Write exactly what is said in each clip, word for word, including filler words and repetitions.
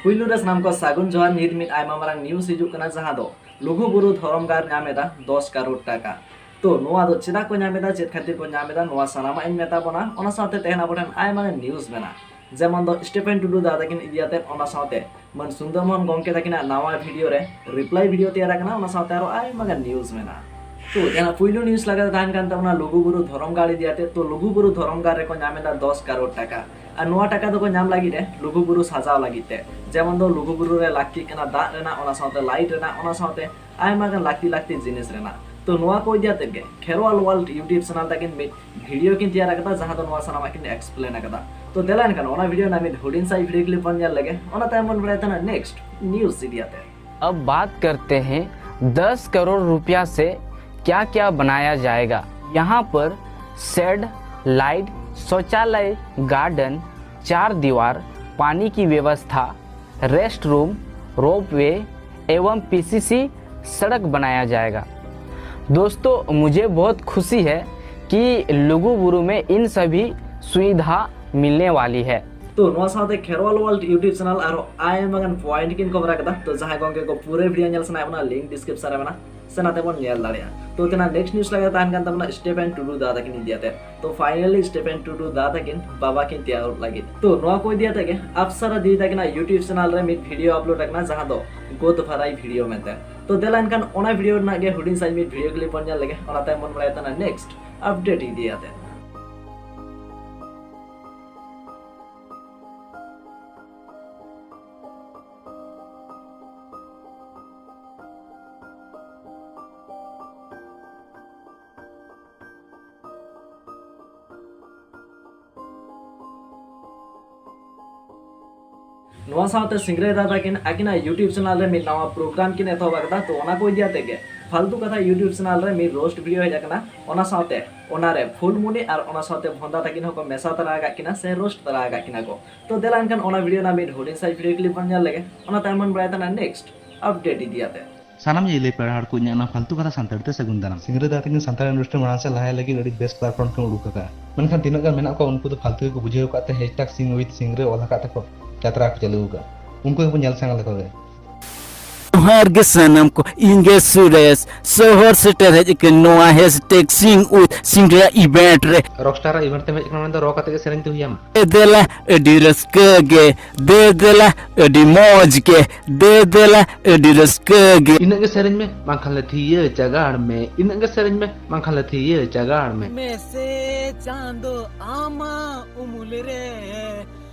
ᱯᱩᱭᱞᱩ ᱨᱮ ᱥᱟᱱᱟᱢ ᱠᱚ ᱥᱟᱹᱜᱩᱱ ᱡᱚᱦᱟᱨ᱾ ᱱᱤᱛ ᱢᱤᱫ ᱟᱭᱢᱟ ᱢᱟᱨᱟᱝ ᱱᱤᱭᱩᱡᱽ ᱦᱤᱡᱩᱜ ᱠᱟᱱᱟ, ᱡᱟᱦᱟᱸ ᱫᱚ ᱞᱩᱜᱩ ᱵᱩᱨᱩ ᱫᱷᱚᱨᱚᱢ ᱜᱟᱲ ᱧᱟᱢ ᱮᱫᱟ ᱫᱚᱥ ᱠᱟᱨᱳᱲ ᱴᱟᱠᱟ᱾ ᱛᱚ ᱱᱚᱣᱟ ᱫᱚ ᱪᱮᱫᱟᱜ ᱠᱚ ᱧᱟᱢ ᱮᱫᱟ, ᱪᱮᱫ ᱠᱷᱟᱹᱛᱤᱨ ᱠᱚ ᱧᱟᱢ ᱮᱫᱟ, ᱱᱚᱣᱟ ᱥᱟᱱᱟᱢᱟᱜ ᱤᱧ ᱢᱮᱛᱟ ᱵᱚᱱᱟ᱾ ᱚᱱᱟ ᱥᱟᱶᱛᱮ ᱛᱮᱦᱮᱧ ᱟᱵᱚ ᱴᱷᱮᱱ ᱟᱭᱢᱟ ᱜᱟᱱ ᱱᱤᱭᱩᱡᱽ ᱢᱮᱱᱟᱜᱼᱟ, ᱡᱮᱢᱚᱱ ᱫᱚ ᱥᱴᱤᱯᱷᱮᱱ ᱴᱩᱰᱩ ᱫᱟᱫᱟ ᱠᱤᱱ ᱤᱫᱤ ᱟᱛᱮᱫ, ᱚᱱᱟ ᱥᱟᱶᱛᱮ ᱢᱟᱱ ᱥᱩᱱᱫᱚᱨ ᱢᱳᱦᱚᱱ ᱜᱚᱢᱠᱮ ᱛᱟᱹᱠᱤᱱᱟᱜ ᱱᱟᱣᱟ ᱵᱷᱤᱰᱤᱭᱳ ᱨᱮ ᱨᱤᱯᱞᱟᱭ ᱵᱷᱤᱰᱤᱭᱳ ᱛᱮᱭᱟᱨ ᱟᱠᱟᱱᱟ, ᱚᱱᱟ ᱥᱟᱶᱛᱮ ᱟᱨᱚ ᱟᱭᱢᱟ ᱜᱟᱱ ᱱᱤᱭᱩᱡᱽ ᱢᱮᱱᱟᱜᱼᱟ᱾ ᱛᱚ ᱡᱟᱦᱟᱸ ᱯᱩᱭᱞᱩ ᱱᱤᱭᱩᱡᱽ ᱞᱮᱠᱟᱛᱮ ᱛᱟᱦᱮᱱ ᱠᱟᱱ ᱛᱟᱵᱚᱱᱟ ᱞᱩᱜᱩ ᱵᱩᱨᱩ ᱫᱷᱚᱨᱚᱢ ᱜᱟᱲ ᱤᱫᱤ ᱟᱛᱮᱫ᱾ ᱛᱚ ᱞᱩᱜᱩ ᱵᱩᱨᱩ ᱫᱷᱚᱨᱚᱢ ᱜᱟᱲ ᱨᱮᱠᱚ ᱧᱟᱢ ᱮᱫᱟ ᱫᱚᱥ ᱠᱟᱨᱳᱲ ᱴᱟᱠᱟ, ᱟᱨ ᱱᱚᱣᱟ ᱴᱟᱠᱟ ᱫᱚᱠᱚ ᱧᱟᱢ ᱞᱟᱹᱜᱤᱫ ᱨᱮ ᱞᱩᱜᱩ ᱵᱩᱨᱩ ᱥᱟᱡᱟᱣ ᱞᱟᱹᱜᱤᱫ ᱛᱮ, ᱡᱮᱢᱚᱱ ᱫᱚ ᱞᱩᱜᱩ ᱵᱩᱨᱩ ᱨᱮ ᱞᱟᱹᱠᱛᱤᱜ ᱠᱟᱱᱟ ᱫᱟᱜ ᱨᱮᱱᱟᱜ, ᱚᱱᱟ ᱥᱟᱶᱛᱮ ᱞᱟᱭᱤᱴ ᱨᱮᱱᱟᱜ, ᱚᱱᱟ ᱥᱟᱶᱛᱮ ᱟᱭᱢᱟ ᱜᱟᱱ ᱞᱟᱹᱠᱛᱤ ᱞᱟᱹᱠᱛᱤ ᱡᱤᱱᱤᱥ ᱨᱮᱱᱟᱜ᱾ ᱛᱚ ᱱᱚᱣᱟ ᱠᱚ ᱤᱫᱤ ᱟᱛᱮᱫ ᱜᱮ ᱠᱷᱮᱨᱣᱟᱞ ᱣᱟᱨᱞᱰ YouTube ᱪᱮᱱᱮᱞ ᱛᱟᱹᱠᱤᱱ ᱢᱤᱫ ᱵᱷᱤᱰᱤᱭᱳ ᱠᱤᱱ ᱛᱮᱭᱟᱨ ᱟᱠᱟᱫᱟ, ᱡᱟᱦᱟᱸ ᱫᱚ ᱱᱚᱣᱟ ᱥᱟᱱᱟᱢᱟᱜ ᱠᱤᱱ ᱮᱠᱥᱯᱞᱮᱱ ᱟᱠᱟᱫᱟ᱾ ᱛᱚ ᱫᱮᱞᱟ ᱮᱱᱠᱷᱟᱱ ᱚᱱᱟ ᱵᱷᱤᱰᱤᱭᱳ ᱨᱮᱱᱟᱜ ᱢᱤᱫ ᱦᱩᱰᱤᱧ ᱥᱟᱹᱦᱤᱡ ᱵᱷᱤᱰᱤᱭᱳ ᱠᱞᱤᱯ ᱵᱚᱱ ᱧᱮᱞ ᱞᱮᱜᱮ, ᱚᱱᱟ ᱛᱟᱭᱚᱢ ᱵᱚᱱ ᱵᱟᱲᱟᱭ ᱛᱟᱦᱮᱱᱟ ᱱᱮᱠᱥᱴ ᱱᱤᱭᱩᱡᱽ ᱤᱫᱤ ᱟᱛᱮ᱾ अब बात करते हैं दस करोड़ रुपया से क्या क्या बनाया जाएगा। यहाँ पर शेड, लाइट, शौचालय, गार्डन, चार दीवार, पानी की व्यवस्था, रेस्ट रूम, रोपवे एवं पीसीसी सड़क बनाया जाएगा। दोस्तों, मुझे बहुत खुशी है कि लुगु बुरु में इन सभी सुविधा मिलने वाली है। ᱛᱚ ᱱᱚᱣᱟ ᱥᱟᱶᱛᱮ ᱠᱷᱮᱨᱣᱟᱞ ᱣᱟᱨᱞᱰ YouTube ᱪᱮᱱᱮᱞ ᱟᱨᱦᱚᱸ ᱟᱭᱢᱟ ᱜᱟᱱ ᱯᱚᱭᱮᱱᱴ ᱠᱤᱱ ᱠᱚᱵᱷᱟᱨ ᱟᱠᱟᱫᱟ᱾ ᱛᱚ ᱡᱟᱦᱟᱸᱭ ᱜᱚᱝᱠᱮ ᱠᱚ ᱯᱩᱨᱟᱹ ᱵᱷᱤᱰᱤᱭᱳ ᱧᱮᱞ ᱥᱟᱱᱟᱭᱮᱫ ᱵᱚᱱᱟ, ᱞᱤᱝᱠ ᱰᱤᱥᱠᱨᱤᱯᱥᱚᱱ ᱨᱮ ᱢᱮᱱᱟᱜᱼᱟ, ᱥᱮ ᱱᱟᱛᱮ ᱵᱚᱱ ᱧᱮᱞ ᱫᱟᱲᱮᱭᱟᱜᱼᱟ᱾ ᱛᱚ ᱛᱮᱱᱟᱜ ᱱᱮᱠᱥᱴ ᱱᱤᱭᱩᱡᱽ ᱞᱮᱠᱟᱛᱮ ᱛᱟᱦᱮᱱ ᱠᱟᱱ ᱛᱟᱵᱚᱱᱟ ᱥᱴᱤᱯᱷᱮᱱ ᱴᱩᱰᱩ ᱫᱟᱫᱟ ᱛᱟᱹᱠᱤᱱ ᱤᱫᱤ ᱟᱛᱮ᱾ ᱛᱚ ᱯᱷᱟᱭᱱᱟᱞᱤ ᱥᱴᱤᱯᱷᱮᱱ ᱴᱩᱰᱩ ᱫᱟᱫᱟ ᱛᱟᱹᱠᱤᱱ ᱵᱟᱵᱟ ᱠᱤᱱ ᱛᱮᱭᱟᱨᱚᱜ ᱞᱟᱹᱜᱤᱫ᱾ ᱛᱚ ᱱᱚᱣᱟ ᱠᱚ ᱤᱫᱤ ᱟᱛᱮ ᱜᱮ ᱟᱯᱥᱟᱨᱟ ᱫᱤᱫᱤ ᱛᱟᱹᱠᱤᱱᱟᱜ YouTube ᱪᱮᱱᱮᱞ ᱨᱮ ᱢᱤᱫ ᱵᱷᱤᱰᱤᱭᱳ ᱟᱯᱞᱳᱰ ᱟᱠᱟᱱᱟ, ᱡᱟᱦᱟᱸ ᱫᱚ ᱜᱳᱫ ᱵᱷᱟᱨᱟᱭ ᱵᱷᱤᱰᱤᱭᱳ ᱢᱮᱱᱛᱮ᱾ ᱛᱚ ᱫᱮᱞᱟ ᱮᱱᱠᱷᱟᱱ ᱚᱱᱟ ᱵᱷᱤᱰᱤᱭᱳ ᱨᱮᱱᱟᱜ ᱜᱮ ᱦᱩᱰᱤᱧ ᱥᱟᱹᱦᱤᱡ ᱢᱤᱫ ᱵᱷᱤᱰᱤᱭᱳ ᱠᱞᱤᱯ ᱵᱚᱱ ᱧᱮᱞ ᱞᱮᱜᱮ, ᱚᱱᱟ ᱛᱟᱭᱚᱢ ᱵᱚᱱ ᱵᱟᱲᱟᱭ ᱛᱟᱦᱮᱱᱟ ᱱᱮᱠᱥᱴ ᱟᱯᱰᱮᱴ ᱤᱫᱤ ᱟᱛᱮ᱾ ᱱᱚᱣᱟ ᱥᱟᱶᱛᱮ ᱥᱤᱝᱨᱟᱹᱭ ᱫᱟᱫᱟ ᱠᱤᱱ ᱟᱹᱠᱤᱱᱟᱜ YouTube ᱪᱮᱱᱮᱞ ᱨᱮ ᱢᱤᱫ ᱱᱟᱣᱟ ᱯᱨᱳᱜᱨᱟᱢ ᱠᱤᱱ ᱮᱛᱚᱦᱚᱵ ᱟᱠᱟᱫᱟ᱾ ᱛᱚ ᱚᱱᱟ ᱠᱚ ᱤᱫᱤ ᱟᱛᱮ ᱜᱮ ᱯᱷᱟᱞᱛᱩ ᱠᱟᱛᱷᱟ YouTube ᱪᱮᱱᱮᱞ ᱨᱮ ᱢᱤᱫ ᱨᱳᱥᱴ ᱵᱷᱤᱰᱤᱭᱳ ᱦᱮᱡ ᱟᱠᱟᱱᱟ᱾ ᱚᱱᱟ ᱥᱟᱶᱛᱮ ᱚᱱᱟᱨᱮ ᱯᱷᱩᱞᱢᱩᱱᱤ ᱟᱨ ᱚᱱᱟ ᱥᱟᱶᱛᱮ ᱵᱷᱚᱱᱫᱟ ᱛᱟᱹᱠᱤᱱ ᱦᱚᱸᱠᱚ ᱢᱮᱥᱟ ᱛᱟᱨᱟ ᱟᱠᱟᱫ ᱠᱤᱱᱟ ᱥᱮ ᱨᱳᱥᱴ ᱛᱟᱨᱟ ᱟᱠᱟᱫ ᱠᱤᱱᱟ ᱠᱚ᱾ ᱛᱚ ᱫᱮᱞᱟ ᱮᱱᱠᱷᱟᱱ ᱚᱱᱟ ᱵᱷᱤᱰᱤᱭᱳ ᱨᱮᱱᱟᱜ ᱢᱤᱫ ᱦᱩᱰᱤᱧ ᱥᱟᱹᱦᱤᱡ ᱵᱷᱤᱰᱤᱭᱳ ᱠᱞᱤᱯ ᱵᱚᱱ ᱧᱮᱞ ᱞᱮᱜᱮ, ᱚᱱᱟ ᱛᱟᱭᱚᱢ ᱵᱚᱱ ᱵᱟᱲᱟᱭ ᱛᱟᱦᱮᱱᱟ ᱱᱮᱠᱥᱴ ᱟᱯᱰᱮᱴ ᱤᱫᱤ ᱟᱛᱮ᱾ ᱥᱟᱱᱟᱢ ᱧᱮᱞ ᱯᱮᱲᱟ ᱦᱚᱲ ᱠᱚ, ᱤᱧᱟᱹᱜ ᱚᱱᱟ ᱯᱷᱟᱞᱛᱩ ᱠᱟᱛᱷᱟ ᱥᱟᱱᱛᱟᱲᱤ ᱛᱮ ᱥᱟᱹᱜᱩᱱ ᱫᱟᱨᱟᱢ᱾ ᱥᱤᱝᱨᱟᱹᱭ ᱫᱟᱫᱟ ᱛᱟᱹᱠᱤᱱ ᱥᱟᱱᱛᱟᱲ ᱤᱱᱰᱟᱥᱴᱨᱤ ᱢᱟᱲᱟᱝ ᱥᱮᱫ ᱞᱟᱦᱟᱭ ᱞᱟᱹᱜᱤᱫ ᱟᱹᱰᱤ ᱵᱮᱥᱴ ᱯᱞᱟᱴᱯᱷᱚᱨᱢ ᱠᱤᱱ ᱩᱰᱩᱠ ᱟᱠᱟᱫᱼᱟ, ᱢᱮᱱᱠᱷᱟᱱ ᱛᱤᱱᱟᱹᱜ ᱜᱟᱱ ᱢᱮᱱᱟᱜ ᱠᱚᱣᱟ ᱩᱱᱠᱩ ᱫᱚ ᱯᱷᱟᱞᱛᱩ ᱜᱮᱠᱚ ᱵᱩᱡᱷᱟᱹᱣ ᱟᱠᱟᱫ ᱛᱮ ᱦᱮᱥᱴᱮᱜᱽ ᱥᱤᱝ ᱩᱭᱤᱛᱷ ᱥᱤᱝᱨᱟᱹᱭ ᱚᱞ ᱟᱠᱟᱫ ᱛᱮᱠᱚ ᱡᱟᱛᱨᱟ ᱠᱚ ᱪᱟᱹᱞᱩ ᱟᱠᱟᱫᱼᱟ᱾ ᱩᱱᱠᱩ ᱜᱮᱵᱚᱱ ᱧᱮᱞ ᱥᱮᱬᱟ ᱞᱮᱠᱚ ᱜᱮ᱾ ᱡᱚᱦᱟᱨ ᱜᱮ ᱥᱟᱱᱟᱢ ᱠᱚ, ᱤᱧ ᱜᱮ ᱥᱩᱨᱮᱥ᱾ ᱥᱚᱦᱚᱨ ᱥᱮᱴᱮᱨ ᱦᱮᱡ ᱟᱠᱟᱱ ᱱᱚᱣᱟ ᱦᱮᱥᱴᱮᱜ ᱥᱤᱝ ᱩᱛ ᱥᱤᱝ ᱨᱮᱭᱟᱜ ᱤᱵᱷᱮᱱᱴ ᱨᱮ᱾ ᱨᱚᱠᱥᱴᱟᱨ ᱟᱜ ᱤᱵᱷᱮᱱᱴ ᱛᱮᱢ ᱦᱮᱡ ᱟᱠᱟᱱᱟ, ᱢᱮᱱᱫᱚ ᱨᱚ ᱠᱟᱛᱮ ᱜᱮ ᱥᱮᱨᱮᱧ ᱛᱮ ᱦᱩᱭᱟᱢᱟ᱾ ᱫᱮ ᱫᱮᱞᱟ ᱟᱹᱰᱤ ᱨᱟᱹᱥᱠᱟᱹ ᱜᱮ, ᱫᱮ ᱫᱮᱞᱟ ᱟᱹᱰᱤ ᱢᱚᱡᱽ ᱜᱮ, ᱫᱮ ᱫᱮᱞᱟ ᱟᱹᱰᱤ ᱨᱟᱹᱥᱠᱟᱹ ᱜᱮ᱾ ᱤᱱᱟᱹᱜ ᱜᱮ ᱥᱮᱨᱮᱧ ᱢᱮ, ᱵᱟᱝᱠᱷᱟᱱ ᱞᱮ ᱛᱷᱤᱭᱟᱹ ᱪᱟᱜᱟᱲ ᱢᱮ᱾ ᱤᱱᱟᱹᱜ ᱜᱮ ᱥᱮᱨᱮᱧ ᱢᱮ, ᱵᱟᱝᱠᱷᱟᱱ ᱞᱮ ᱛᱷᱤᱭᱟᱹ ᱪᱟᱜᱟᱲ ᱢᱮ᱾ ᱢᱮᱥᱮ ᱪᱟᱸᱫᱚ ᱟᱢᱟᱜ ᱩᱢᱩᱞ ᱨᱮ᱾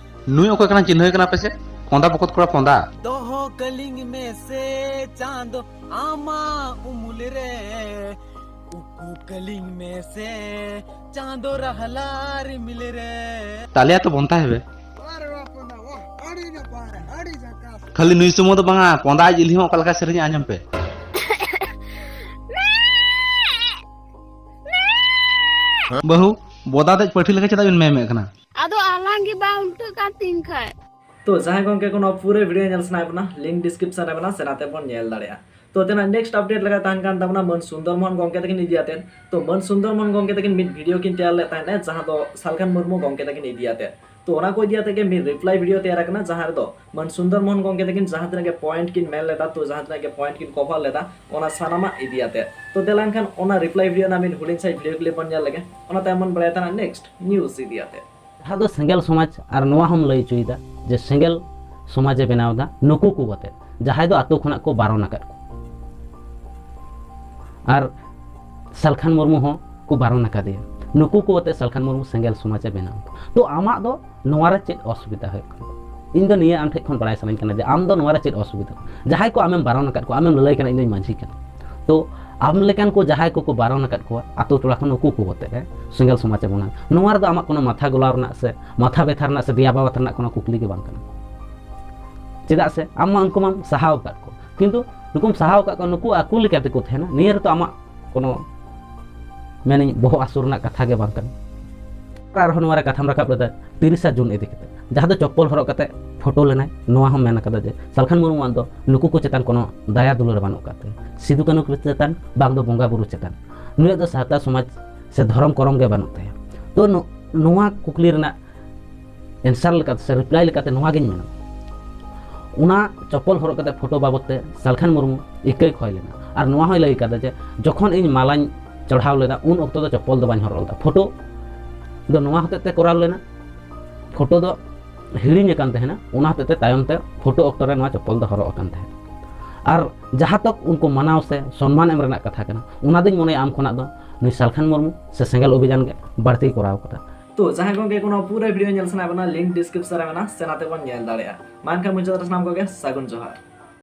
ᱱᱩᱭ ᱚᱠᱚᱭ ᱠᱟᱱᱟ, ᱪᱤᱱᱦᱟᱹᱣ ᱠᱟᱱᱟ ᱯᱮᱥᱮ? ᱯᱚᱸᱫᱟ ᱵᱚᱠᱚᱛ ᱠᱚᱲᱟ ᱯᱚᱸᱫᱟ᱾ ᱫᱚᱦᱚ ᱠᱟᱹᱞᱤᱧ ᱢᱮᱥᱮ ᱪᱟᱸᱫᱚ ᱟᱢᱟᱜ ᱩᱢᱩᱞ ᱨᱮ᱾ ᱩᱠᱩ ᱠᱟᱹᱞᱤᱧ ᱢᱮᱥᱮ ᱪᱟᱸᱫᱚ ᱨᱟᱦᱞᱟ ᱨᱤᱢᱤᱞ ᱨᱮ᱾ ᱛᱟᱞᱮᱭᱟ ᱛᱚ ᱵᱚᱱᱛᱟ ᱦᱮᱵᱮ᱾ ᱟᱨᱮ ᱵᱟᱯ ᱨᱮ ᱵᱟᱯ, ᱟᱹᱰᱤ ᱱᱟᱯᱟᱭ, ᱟᱹᱰᱤ ᱡᱷᱟᱠᱟᱥ᱾ ᱠᱷᱟᱹᱞᱤ ᱱᱩᱭ ᱥᱩᱢᱩᱝ ᱫᱚ ᱵᱟᱝᱟ, ᱯᱚᱸᱫᱟ ᱟᱡ ᱤᱞᱦᱤ ᱦᱚᱸ ᱚᱠᱟ ᱞᱮᱠᱟ ᱥᱮᱨᱮᱧ ᱟᱸᱡᱚᱢ ᱯᱮ᱾ ᱵᱟᱹᱦᱩ, ᱵᱚᱫᱟ ᱫᱮᱡ ᱯᱟᱹᱴᱷᱤ ᱞᱮᱠᱟ ᱪᱮᱫᱟᱜ ᱵᱤᱱ ᱢᱮᱢᱮᱜ ᱠᱟᱱᱟ? ᱟᱫᱚ ᱟᱞᱟᱝ ᱜᱮ ᱵᱟᱝ ᱩᱞᱴᱟᱹᱜ ᱠᱟᱱ ᱛᱤᱧ ᱠᱷᱟᱡ᱾ ᱛᱚ ᱡᱟᱦᱟᱸᱭ ᱜᱚᱝᱠᱮ ᱠᱚ ᱱᱚᱣᱟ ᱯᱩᱨᱟᱹ ᱵᱷᱤᱰᱤᱭᱳ ᱧᱮᱞ ᱥᱟᱱᱟᱭᱮᱫ ᱵᱚᱱᱟ, ᱞᱤᱝᱠ ᱰᱤᱥᱠᱨᱤᱯᱥᱚᱱ ᱨᱮ ᱢᱮᱱᱟᱜᱼᱟ, ᱥᱮᱱᱟᱛᱮ ᱵᱚᱱ ᱧᱮᱞ ᱫᱟᱲᱮᱭᱟᱜᱼᱟ᱾ ᱛᱚ ᱛᱮᱱᱟᱜ ᱱᱮᱠᱥᱴ ᱟᱯᱰᱮᱴ ᱞᱮᱠᱟ ᱛᱟᱦᱮᱱ ᱠᱟᱱ ᱛᱟᱵᱚᱱᱟ ᱢᱟᱹᱱ ᱥᱩᱱᱫᱚᱨ ᱢᱳᱦᱚᱱ ᱜᱚᱝᱠᱮ ᱛᱟᱹᱠᱤᱱ ᱤᱫᱤ ᱟᱛᱮ᱾ ᱛᱚ ᱢᱟᱹᱱ ᱥᱩᱱᱫᱚᱨ ᱢᱳᱦᱚᱱ ᱜᱚᱝᱠᱮ ᱛᱟᱹᱠᱤᱱ ᱢᱤᱫ ᱵᱷᱤᱰᱤᱭᱳ ᱠᱤᱱ ᱛᱮᱭᱟᱨ ᱞᱮᱫ ᱛᱟᱦᱮᱸᱫ, ᱡᱟᱦᱟᱸ ᱫᱚ ᱥᱟᱞᱠᱷᱟᱱ ᱢᱩᱨᱢᱩ ᱜᱚᱝᱠᱮ ᱛᱟᱹᱠᱤᱱ ᱤᱫᱤ ᱟᱛᱮ᱾ ᱛᱚ ᱚᱱᱟ ᱠᱚ ᱤᱫᱤ ᱟᱛᱮ ᱜᱮ ᱢᱤᱫ ᱨᱤᱯᱞᱟᱭ ᱵᱷᱤᱰᱤᱭᱳ ᱛᱮᱭᱟᱨ ᱟᱠᱟᱱᱟ, ᱡᱟᱦᱟᱸ ᱨᱮᱫᱚ ᱢᱟᱹᱱ ᱥᱩᱱᱫᱚᱨ ᱢᱳᱦᱚᱱ ᱜᱚᱝᱠᱮ ᱛᱟᱹᱠᱤᱱ ᱡᱟᱦᱟᱸ ᱛᱤᱱᱟᱹᱜ ᱜᱮ ᱯᱚᱭᱮᱱᱴ ᱠᱤᱱ ᱢᱮᱱ ᱞᱮᱫᱟ, ᱛᱚ ᱡᱟᱦᱟᱸ ᱛᱤᱱᱟᱹᱜ ᱜᱮ ᱯᱚᱭᱮᱱᱴ ᱠᱤᱱ ᱠᱚᱵᱷᱟᱨ ᱞᱮᱫᱟ, ᱚᱱᱟ ᱥᱟᱱᱟᱢᱟᱜ ᱤᱫᱤ ᱟᱛᱮ᱾ ᱛᱚ ᱫᱮᱞᱟ ᱮᱱᱠᱷᱟᱱ ᱚᱱᱟ ᱨᱤᱯᱞᱟᱭ ᱵᱷᱤᱰᱤᱭᱳ ᱨᱮᱱᱟᱜ ᱢᱤᱫ ᱦᱩᱰᱤᱧ ᱥᱟᱺᱦᱤᱡ ᱵᱷᱤᱰᱤᱭᱳ ᱠᱞᱤᱯ ᱵᱚᱱ ᱧᱮᱞ ᱞᱮᱜᱮ, ᱚᱱᱟ ᱛᱟᱭᱚᱢ ᱵᱚᱱ ᱵᱟᱲᱟᱭ ᱛᱟᱦᱮᱱᱟ ᱱᱮᱠᱥᱴ ᱱᱤᱭᱩᱡ ᱤᱫᱤ ᱟᱛᱮ᱾ ᱡᱟᱦᱟᱸ ᱫᱚ ᱥᱮᱸᱜᱮᱞ ᱥᱚᱢᱟᱡᱽ, ᱟᱨ ᱱᱚᱣᱟ ᱦᱚᱸᱢ ᱞᱟᱹᱭ ᱦᱚᱪᱚᱭᱮᱫᱟ ᱡᱮ ᱥᱮᱸᱜᱮᱞ ᱥᱚᱢᱟᱡᱽ ᱮ ᱵᱮᱱᱟᱣ ᱮᱫᱟ ᱱᱩᱠᱩ ᱠᱚ ᱟᱛᱮ, ᱡᱟᱦᱟᱸᱭ ᱫᱚ ᱟᱛᱳ ᱠᱷᱚᱱᱟᱜ ᱠᱚ ᱵᱟᱨᱚᱱ ᱟᱠᱟᱫ ᱠᱚ, ᱟᱨ ᱥᱟᱞᱠᱷᱟᱱ ᱢᱩᱨᱢᱩ ᱦᱚᱸ ᱠᱚ ᱵᱟᱨᱚᱱ ᱟᱠᱟᱫᱮᱭᱟ᱾ ᱱᱩᱠᱩ ᱠᱚ ᱟᱛᱮ ᱥᱟᱞᱠᱷᱟᱱ ᱢᱩᱨᱢᱩ ᱥᱮᱸᱜᱮᱞ ᱥᱚᱢᱟᱡᱽ ᱮ ᱵᱮᱱᱟᱣ ᱮᱫᱟ᱾ ᱛᱚ ᱟᱢᱟᱜ ᱫᱚ ᱱᱚᱣᱟ ᱨᱮ ᱪᱮᱫ ᱚᱥᱩᱵᱤᱫᱷᱟ ᱦᱩᱭᱩᱜ ᱠᱟᱱᱟ? ᱤᱧ ᱫᱚ ᱱᱤᱭᱟᱹ ᱟᱢ ᱴᱷᱮᱱ ᱠᱷᱚᱱ ᱵᱟᱲᱟᱭ ᱥᱟᱱᱟᱧ ᱠᱟᱱᱟ ᱡᱮ ᱟᱢ ᱫᱚ ᱱᱚᱣᱟ ᱨᱮ ᱪᱮᱫ ᱚᱥᱩᱵᱤᱫᱷᱟ? ᱡᱟᱦᱟᱸᱭ ᱠᱚ ᱟᱢᱮᱢ ᱵᱟᱨᱚᱱ ᱟᱠᱟᱫ ᱠᱚᱣᱟ, ᱟᱢᱮᱢ ᱞᱟᱹᱞᱟᱹᱭ ᱠᱟᱱᱟ ᱤᱧ ᱫᱚᱧ ᱢᱟᱹᱡᱷᱤ ᱠᱟᱱᱟ, ᱛᱚ ᱟᱢ ᱞᱮᱠᱟᱱ ᱠᱚ ᱡᱟᱦᱟᱸᱭ ᱠᱚᱠᱚ ᱵᱟᱨᱚᱱ ᱟᱠᱟᱫ ᱠᱚᱣᱟ ᱟᱛᱳ ᱴᱚᱞᱟ ᱠᱷᱚᱱ, ᱩᱱᱠᱩ ᱠᱚ ᱠᱚᱛᱮ ᱨᱮ ᱥᱮᱸᱜᱮᱞ ᱥᱚᱢᱟᱡᱽ ᱮ ᱵᱮᱱᱟᱣ, ᱱᱚᱣᱟ ᱨᱮᱫᱚ ᱟᱢᱟᱜ ᱠᱳᱱᱳ ᱢᱟᱛᱷᱟ ᱜᱚᱞᱟᱣ ᱨᱮᱱᱟᱜ ᱥᱮ ᱢᱟᱛᱷᱟ ᱵᱮᱛᱷᱟ ᱨᱮᱱᱟᱜ ᱥᱮ ᱫᱮᱭᱟ ᱵᱟᱵᱟᱛ ᱨᱮᱱᱟᱜ ᱠᱳᱱᱳ ᱠᱩᱠᱞᱤ ᱜᱮ ᱵᱟᱝ ᱠᱟᱱᱟ᱾ ᱪᱮᱫᱟᱜ ᱥᱮ ᱟᱢ ᱢᱟ ᱩᱱᱠᱩ ᱢᱟᱢ ᱥᱟᱦᱟᱣ ᱟᱠᱟᱫ ᱠᱚ, ᱠᱤᱱᱛᱩ ᱱᱩᱠᱩᱢ ᱥᱟᱦᱟᱣ ᱟᱠᱟᱫ ᱠᱚᱣᱟ, ᱱᱩᱠᱩ ᱟᱠᱚ ᱞᱮᱠᱟ ᱛᱮᱠᱚ ᱛᱟᱦᱮᱱᱟ, ᱱᱤᱭᱟᱹ ᱨᱮᱫᱚ ᱟᱢᱟᱜ ᱠᱳᱱᱳ, ᱢᱮᱱᱟᱹᱧ, ᱵᱚᱦᱚᱜ ᱦᱟᱹᱥᱩ ᱨᱮᱱᱟᱜ ᱠᱟᱛᱷᱟ ᱜᱮ ᱵᱟᱝ ᱠᱟᱱᱟ᱾ ᱟᱨᱦᱚᱸ ᱱᱚᱣᱟ ᱨᱮ ᱠᱟᱛᱷᱟᱢ ᱨᱟᱠᱟᱵ ᱞᱮᱫᱟ ᱛᱤᱨᱤᱥᱟ ᱡᱩᱱ ᱤᱫᱤ ᱠᱟᱛᱮ, ᱡᱟᱦᱟᱸ ᱫᱚ ᱪᱚᱯᱯᱚᱞ ᱦᱚᱨᱚᱜ ᱠᱟᱛᱮ ᱯᱷᱳᱴᱳ ᱞᱮᱱᱟᱭ, ᱱᱚᱣᱟ ᱦᱚᱸ ᱢᱮᱱ ᱟᱠᱟᱫᱟ ᱡᱮ ᱥᱟᱞᱠᱷᱟᱱ ᱢᱩᱨᱢᱩᱣᱟᱜ ᱫᱚ ᱱᱩᱠᱩ ᱠᱚ ᱪᱮᱛᱟᱱ ᱠᱳᱱᱳ ᱫᱟᱭᱟ ᱫᱩᱞᱟᱹᱲ ᱵᱟᱹᱱᱩᱜ ᱟᱠᱟᱫ ᱛᱟᱭᱟ, ᱥᱤᱫᱩ ᱠᱟᱹᱱᱦᱩ ᱠᱚ ᱪᱮᱛᱟᱱ, ᱵᱟᱝ ᱫᱚ ᱵᱚᱸᱜᱟ ᱵᱩᱨᱩ ᱪᱮᱛᱟᱱ᱾ ᱱᱩᱭᱟᱜ ᱫᱚ ᱥᱟᱶᱛᱟ ᱥᱚᱢᱟᱡᱽ ᱥᱮ ᱫᱷᱚᱨᱚᱢ ᱠᱚᱨᱚᱢ ᱜᱮ ᱵᱟᱹᱱᱩᱜ ᱛᱟᱭᱟ᱾ ᱛᱚ ᱱᱚ-, ᱱᱚᱣᱟ ᱠᱩᱠᱞᱤ ᱨᱮᱱᱟᱜ ᱮᱱᱥᱟᱨ ᱞᱮᱠᱟᱛᱮ ᱥᱮ ᱨᱤᱯᱞᱟᱭ ᱞᱮᱠᱟᱛᱮ ᱱᱚᱣᱟ ᱜᱤᱧ ᱢᱮᱱᱟ, ᱚᱱᱟ ᱪᱚᱯᱯᱚᱞ ᱦᱚᱨᱚᱜ ᱠᱟᱛᱮ ᱯᱷᱳᱴᱳ ᱵᱟᱵᱚᱫ ᱛᱮ ᱥᱟᱞᱠᱷᱟᱱ ᱢᱩᱨᱢᱩ ᱤᱠᱟᱹᱭ ᱠᱷᱚᱭ ᱞᱮᱱᱟ᱾ ᱟᱨ ᱱᱚᱣᱟ ᱦᱚᱸᱭ ᱞᱟᱹᱭ ᱠᱟᱫᱟ ᱡᱮ ᱡᱚᱠᱷᱚᱱ ᱤᱧ ᱢᱟᱞᱟᱧ ᱪᱚᱲᱦᱟᱣ ᱞᱮᱫᱟ, ᱩᱱ ᱚᱠᱛᱚ ᱫᱚ ᱪᱚᱯᱯᱚᱞ ᱫᱚ ᱵᱟᱹᱧ ᱦᱚᱨᱚᱜ ᱞᱮᱫᱟ, ᱯᱷᱳᱴᱳ ᱫᱚ ᱱᱚᱣᱟ ᱦᱚᱛᱮᱡ ᱛᱮ ᱠᱚᱨᱟᱣ ᱞᱮᱱᱟ, ᱯᱷᱳᱴᱳ ᱫᱚ ᱦᱤᱲᱤᱧ ᱟᱠᱟᱱ ᱛᱟᱦᱮᱱᱟ, ᱚᱱᱟ ᱦᱚᱛᱮᱡ ᱛᱮ ᱛᱟᱭᱚᱢ ᱛᱮ ᱯᱷᱳᱴᱳ ᱚᱠᱛᱚ ᱨᱮ ᱱᱚᱣᱟ ᱪᱚᱯᱯᱚᱞ ᱫᱚ ᱦᱚᱨᱚᱜ ᱟᱠᱟᱱ ᱛᱟᱦᱮᱸᱫ᱾ ᱟᱨ ᱡᱟᱦᱟᱸ ᱛᱚᱠ ᱩᱱᱠᱩ ᱢᱟᱱᱟᱣ ᱥᱮ ᱥᱚᱱᱢᱟᱱ ᱮᱢ ᱨᱮᱱᱟᱜ ᱠᱟᱛᱷᱟ ᱠᱟᱱᱟ, ᱚᱱᱟ ᱫᱚᱧ ᱢᱚᱱᱮᱭᱟ ᱟᱢ ᱠᱷᱚᱱᱟᱜ ᱫᱚ ᱱᱩᱭ ᱥᱟᱞᱠᱷᱟᱱ ᱢᱩᱨᱢᱩ ᱥᱮ ᱥᱮᱸᱜᱮᱞ ᱚᱵᱷᱤᱡᱟᱱ ᱜᱮ ᱵᱟᱹᱲᱛᱤᱭ ᱠᱚᱨᱟᱣ ᱠᱟᱫᱟ᱾ ᱛᱚ ᱡᱟᱦᱟᱸᱭ ᱜᱚᱝᱠᱮ ᱠᱚ ᱱᱚᱣᱟ ᱯᱩᱨᱟᱹ ᱵᱷᱤᱰᱤᱭᱳ ᱧᱮᱞ ᱥᱟᱱᱟᱭᱮᱫ ᱵᱚᱱᱟ, ᱞᱤᱝᱠ ᱰᱤᱥᱠᱨᱤᱯᱥᱚᱱ ᱨᱮ ᱢᱮᱱᱟᱜᱼᱟ, ᱥᱮ ᱱᱟᱛᱮ ᱵᱚᱱ ᱧᱮᱞ ᱫᱟᱲᱮᱭᱟᱜᱼᱟ᱾ ᱢᱟ ᱮᱱᱠᱷᱟᱱ ᱢᱩᱪᱟᱹᱫ ᱨᱮ ᱥᱟᱱᱟᱢ ᱠᱚᱜᱮ ᱥᱟᱹᱜᱩᱱ ᱡᱚᱦᱟᱨ᱾